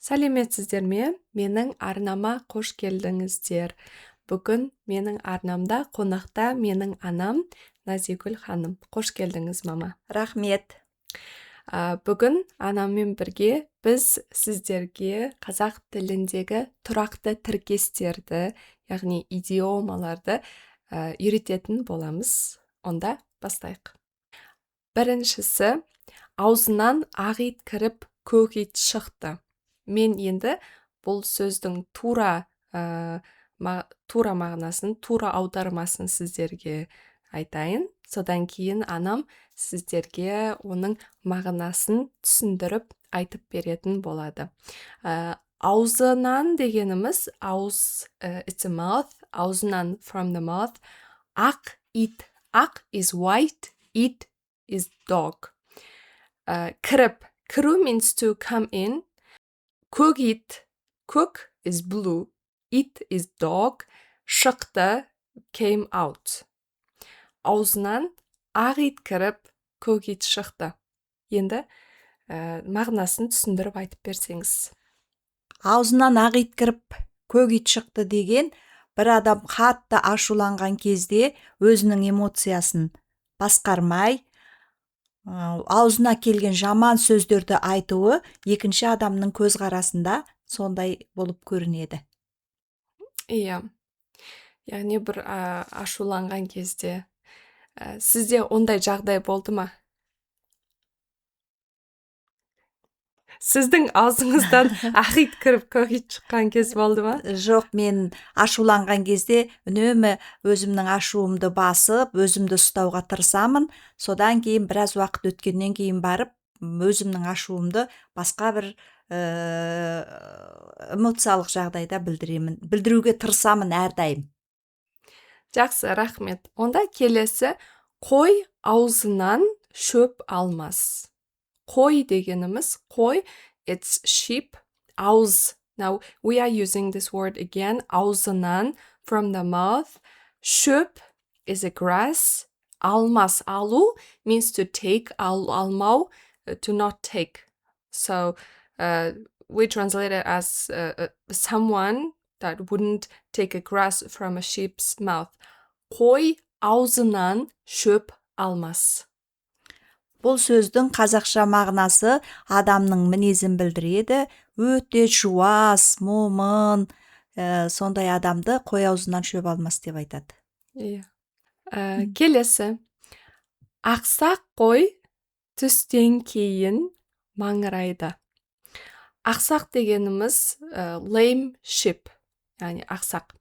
Сәлеметсіздер ме? Менің арнама қош келдіңіздер. Бүгін менің арнамда қонақта менің анам Назигүл ханым. Қош келдіңіз, мама. Рахмет. Бүгін анаммен бірге біз сіздерге қазақ тіліндегі тұрақты тіркестерді, яғни идиомаларды үйрететін боламыз. Онда бастайық. Біріншісі: аузынан ақ ит кіріп, көк ит шықты. Мен енді бұл сөздің тура мағынасын, тура аудармасын сіздерге айтайын. Содан кейін анам сіздерге оның мағынасын түсіндіріп айтып беретін болады. Аузынан дегеніміз ауыз, it's a mouth, аузынан, from the mouth, ақ ит, ақ is white, ит is dog. Кіріп, кіру means to come in, көк ит, көк is blue, ит is dog, шықты, came out. Аузынан ақ ит кіріп, көк ит шықты. Енді мағынасын түсіндіріп айтып берсеңіз. Аузынан ақ ит кіріп, көк ит шықты деген бір адам қатты ашуланған кезде өзінің эмоциясын басқармай, аузына келген жаман сөздерді айтуы екінші адамның көзқарасында сондай болып көрінеді. Иә, яғни бір ашуланған кезде. Сізде ондай жағдай болды ма? Сіздің аузыңыздан ақ ит кіріп, көк ит шыққан кез болды ма? Жоқ, мен ашуланған кезде үнемі өзімнің ашуымды басып, өзімді ұстауға тырысамын. Содан кейін біраз уақыт өткеннен кейін барып, өзімнің ашуымды басқа бір эмоциялық жағдайда білдіремін. Білдіруге тырысамын әрдайым. Жақсы, рахмет. Онда келесі: қой аузынан шөп алмас. Қой дегеніміз қой, it's sheep, ауыз. Now we are using this word again, аузынан, from the mouth. Шөп is a grass. Алмас, алу means to take, алмау, to not take. So we translate it as someone that wouldn't take a grass from a sheep's mouth. Қой аузынан шөп алмас. Бұл сөздің қазақша мағынасы адамның мінезін білдіреді. Өте жуас, момын, сондай адамды қой аузынан шөп алмас деп айтады. Иә. Келесі. Ақсақ қой түстен кейін маңырайды. Ақсақ дегеніміз lame sheep, яғни ақсақ,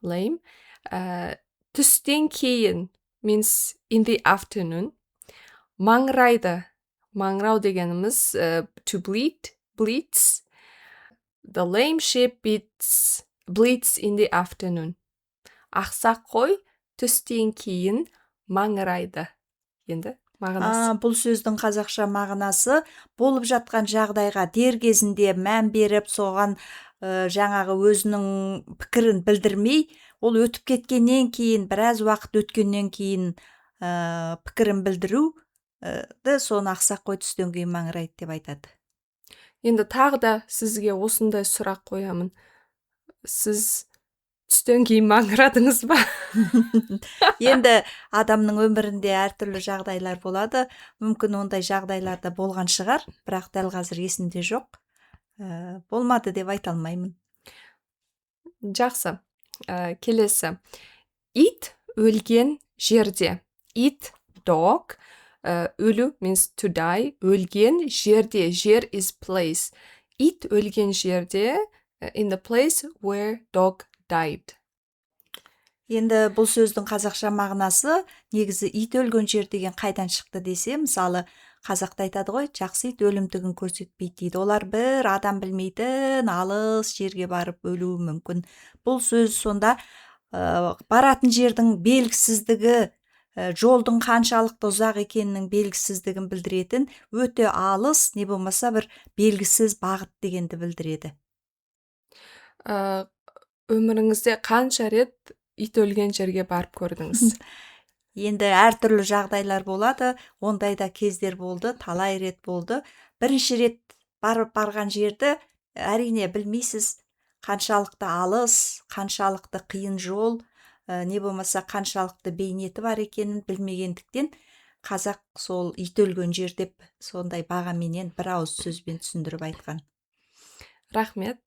lame. Түстен кейін means in the afternoon. Маңырайды. Маңырау дегеніміз to bleat, bleats. The lame sheep bleats in the afternoon. Ақсақ қой түстен кейін маңырайды. Енді мағынасы. Бұл сөздің қазақша мағынасы болып жатқан жағдайға дер кезінде мән беріп, соған жаңағы өзінің пікірін білдірмей, ол өтіп кеткеннен кейін, біраз уақыт өткеннен кейін пікірін білдіру, соны ақсақ қой түстен кейін маңырайды деп айтады. Енді тағы да сізге осындай сұрақ қоямын. Сіз түстен кейін маңырадыңыз ба? Енді адамның өмірінде әртүрлі жағдайлар болады. Мүмкін ондай жағдайлар да болған шығар, бірақ дәл қазір есімде жоқ. Болмады деп айта алмаймын. Жақсы. Келесі. Ит өлген жерде. Ит, dog, өлу means to die, өлген жерде, жер is place. Ит өлген жерде, in the place where dog died. Енді бұл сөздің қазақша мағынасы негізі ит өлген жер деген қайдан шықты десе, мысалы, қазақта айтады ғой, жақсы ит өлімтігін көрсетпейді дейді. Олар бір адам білмейтін алыс жерге барып өлуі мүмкін. Бұл сөз сонда баратын жердің белгісіздігі, жолдың қаншалықты ұзақ екенінің белгісіздігін білдіретін өте алыс, не болмаса бір белгісіз бағыт дегенді білдіреді. Өміріңізде қанша рет ит өлген жерге барып көрдіңіз? Енді әртүрлі жағдайлар болады, ондай да кездер болды, талай рет болды. Бірінші рет барған жерді Әрине, білмейсіз, қаншалықты алыс, қаншалықты қиын жол, не болмаса қаншалықты бейнеті бар екенін білмегендіктен, қазақ сол ит өлген жер деп, сондай бағаменен, бір ауыз сөзбен түсіндіріп айтқан. Рахмет.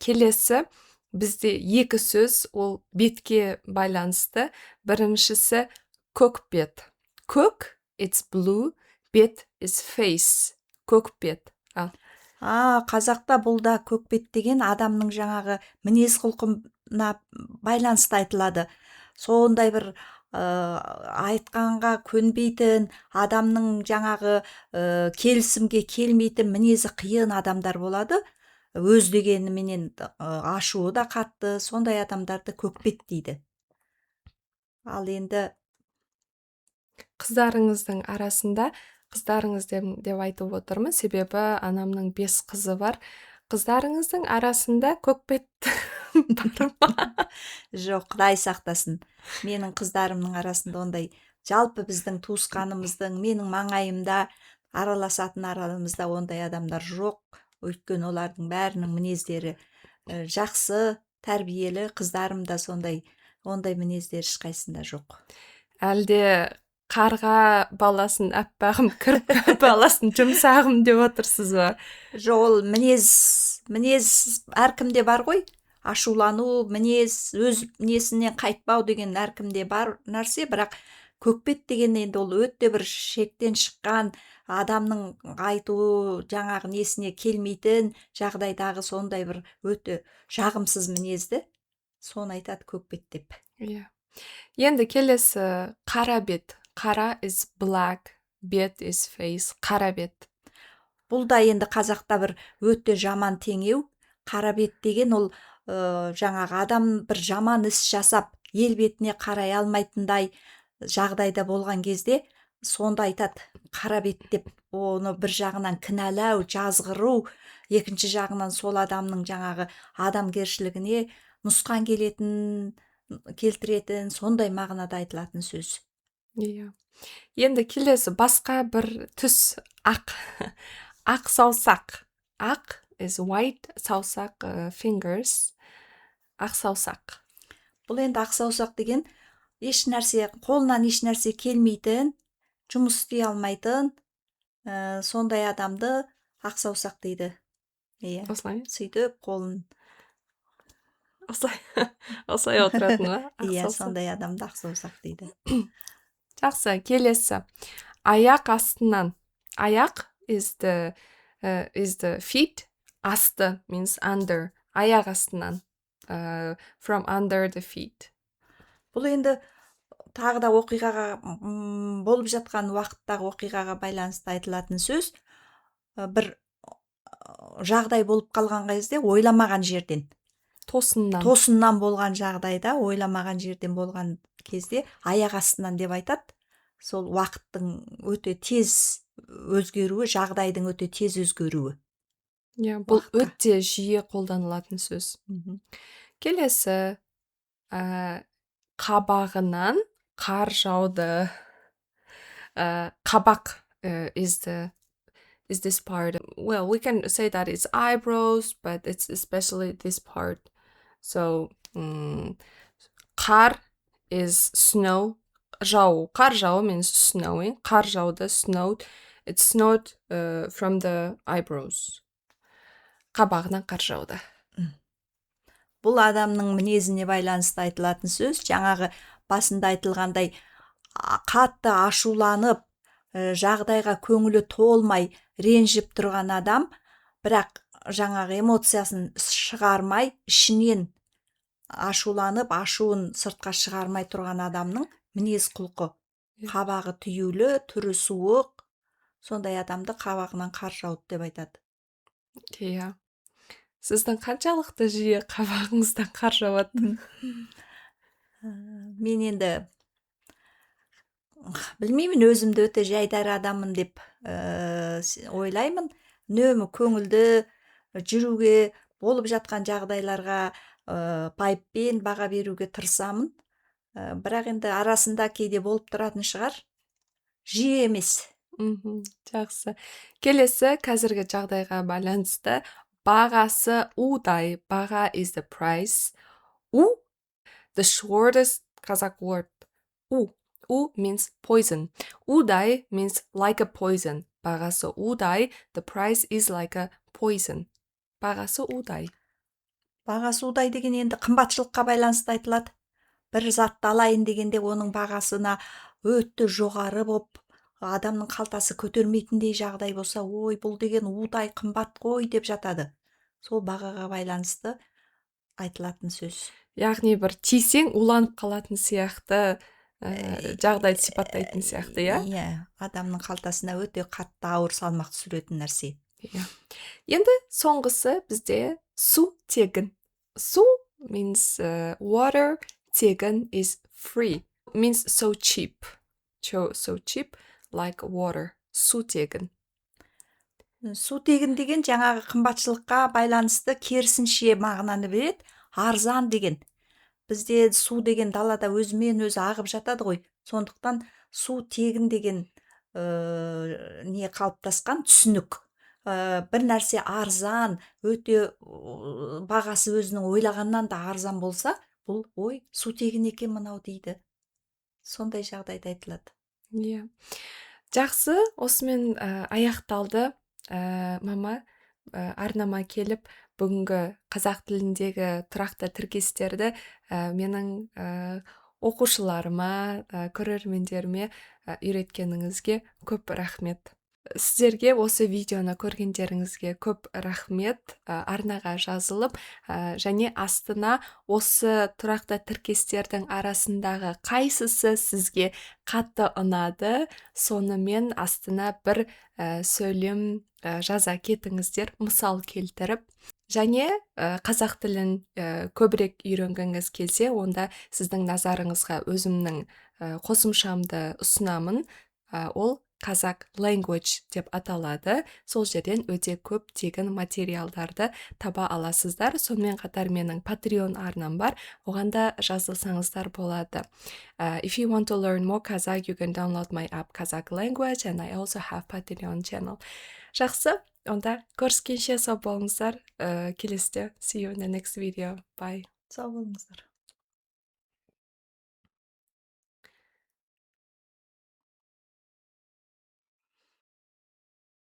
Келесі бізде екі сөз, ол бетке байланысты. Біріншісі — көкбет. Көк — it's blue, бет is face. Көкбет, ал. А, қазақта бұл да көкбет деген адамның жаңағы мінез құлқына байланысты айтылады. Сондай бір айтқанға көнбейтін, адамның жаңағы келісімге келмейтін, мінезі қиын адамдар болады. Өз дегеніменен, ашуы да қатты, сондай адамдарды көкбет дейді. Ал енді Қыздарыңыздың арасында, қыздарыңыз деп айтып отырмын, себебі анамның бес қызы бар, қыздарыңыздың арасында көкбет бар ма? Жоқ, құдай сақтасын, менің қыздарымның арасында ондай, жалпы біздің туысқанымыздың, менің маңайымда, араласатын арамызда ондай адамдар жоқ. Өйткені олардың бәрінің мінездері жақсы, тәрбиелі. Қыздарым да сондай, ондай мінездер ешқайсысында жоқ. Әлде қарға баласын аппағым, кірпі баласын жұмсағым деп отырсыз ба? Жоқ, ол мінез әркімде бар ғой. Ашулану, мінез, өз несінен қайтпау деген әркімде бар нәрсе. Бірақ көкбет деген енді ол өте бір шектен шыққан, адамның айтуы, жаңағы несіне келмейтін жағдайдағы сондай бір өте жағымсыз мінезді, соны айтады көкбет деп. Иә. Енді келесі — қара бет. Қара is black, бет is face. Қара бет. Бұл да енді қазақта бір өте жаман теңеу. Қара бет деген ол жаңағы адам бір жаман іс жасап, ел бетіне қарай алмайтындай жағдайда болған кезде, сонда айтады қара бет деп. Оны бір жағынан кінәлау, жазғыру, екінші жағынан сол адамның жаңағы адамгершілігіне нұсқан келетін, келтіретін, сондай мағынада айтылатын сөз. Иә. Енді келесі басқа бір түс — ақ. Ақ саусақ. Ақ is white, саусақ — fingers. Ақ саусақ. Бұл енді ақ саусақ деген еш нәрсе, қолынан еш нәрсе келмейтін, жұмыс істей алмайтын, сондай адамды ақ саусақ дейді, иә. Осылай. Сөйтіп қолын Осылай отыратын ба ақ Иә. саусақ? Сондай адамды ақ саусақ дейді. Жақсы. Келесі — аяқ астынан. Аяқ is the feet, асты means under. Аяқ астынан, from under the feet. Бұл енді тағы да оқиғаға, болып жатқан уақыттағы оқиғаға байланысты айтылатын сөз. Бір жағдай болып қалған кезде, ойламаған жерден, Тосыннан. тосыннан болған жағдайда, ойламаған жерден болған кезде аяқ астынан деп айтады. Сол уақыттың өте тез өзгеруі, жағдайдың өте тез өзгеруі. Иә, бұл Уақытқа. өте жиі қолданылатын сөз. Келесі — қабағынан қар жауды. Қабақ is this part. Well, we can say that it's eyebrows, but it's especially this part. So қар is snow, жау, қар жау means snowing. Қар жауды — snowed. It snowed from the eyebrows. Қабағынан қар жауды. Бұл адамның мінезіне байланысты айтылатын сөз. Жаңағы басында айтылғандай, қатты ашуланып, жағдайға көңілі толмай, ренжіп тұрған адам, бірақ жаңағы эмоциясын шығармай, ішінен ашуланып, ашуын сыртқа шығармай тұрған адамның мінез құлқы. Қабағы түюлі, түрі суық, сондай адамды қабағынан қар жауды деп айтады. Иә. Сіздің қаншалықты жиі қабағыңыздан қар жауады? Мен енді білмеймін, өзімді өте жайдары адаммын деп ойлаймын. Үнемі көңілді жүруге, болып жатқан жағдайларға байыппен баға беруге тырысамын. Бірақ енді арасында кейде болып тұратын шығар, жиі емес. Жақсы. Келесі қазіргі жағдайға байланысты: Бағасы удай. Баға is the price. У, the shortest Kazakh word. У. У means poison. Удай means like a poison. Бағасы удай, the price is like a poison. Бағасы удай. Бағасы удай деген енді қымбатшылыққа байланысты айтылады. Бір затты алайын дегенде, оның бағасына өте жоғары болып, адамның қалтасы көтермейтіндей жағдай болса, «Ой, бұл деген удай қымбат қой» деп жатады. Сол бағаға байланысты айтылатын сөз. Яғни бір тисең, уланып қалатын сияқты жағдайды сипаттайтын сияқты, иә? Иә, адамның қалтасына өте қатты ауыр салмақ түсіретін нәрсе. Иә. Енді соңғысы бізде су тегін. Су means water, тегін is free, means so cheap. So cheap, like water. Су тегін. Су тегін деген жаңағы қымбатшылыққа байланысты керісінше мағынаны береді, арзан деген. Бізде су деген далада өзімен өзі ағып жатады ғой, сондықтан су тегін деген не қалыптасқан түсінік. Бір нәрсе арзан, өте бағасы өзінің ойлағаннан да арзан болса, бұл «Ой, су тегін екен мынау» дейді. Сондай жағдайда айтылады. Иә, жақсы, осымен аяқталды. Мама, арнама келіп, бүгінгі қазақ тіліндегі тұрақты тіркестерді менің оқушыларыма, көрермендеріме үйреткеніңізге көп рахмет. Сіздерге, осы видеоны көргендеріңізге көп рахмет. Арнаға жазылып және астына осы тұрақты тіркестердің арасындағы қайсысы сізге қатты ұнады, сонымен астына бір сөйлем жаза кетіңіздер, мысал келтіріп. Және қазақ тілін көбірек үйренгіңіз келсе, онда сіздің назарыңызға өзімнің қосымшамды ұсынамын. Ол Kazakh Language деп аталады. Сол жерден өте көп тегін материалдарды таба аласыздар. Сонымен қатар менің Patreon арнам бар, оған да жазылсаңыздар болады. If you want to learn more Kazakh, you can download my app Kazakh Language, and I also have Patreon channel. Жақсы, онда көріскенше, сау болыңыздар. Келесіде, see you in the next video. Bye. Сау болыңыздар.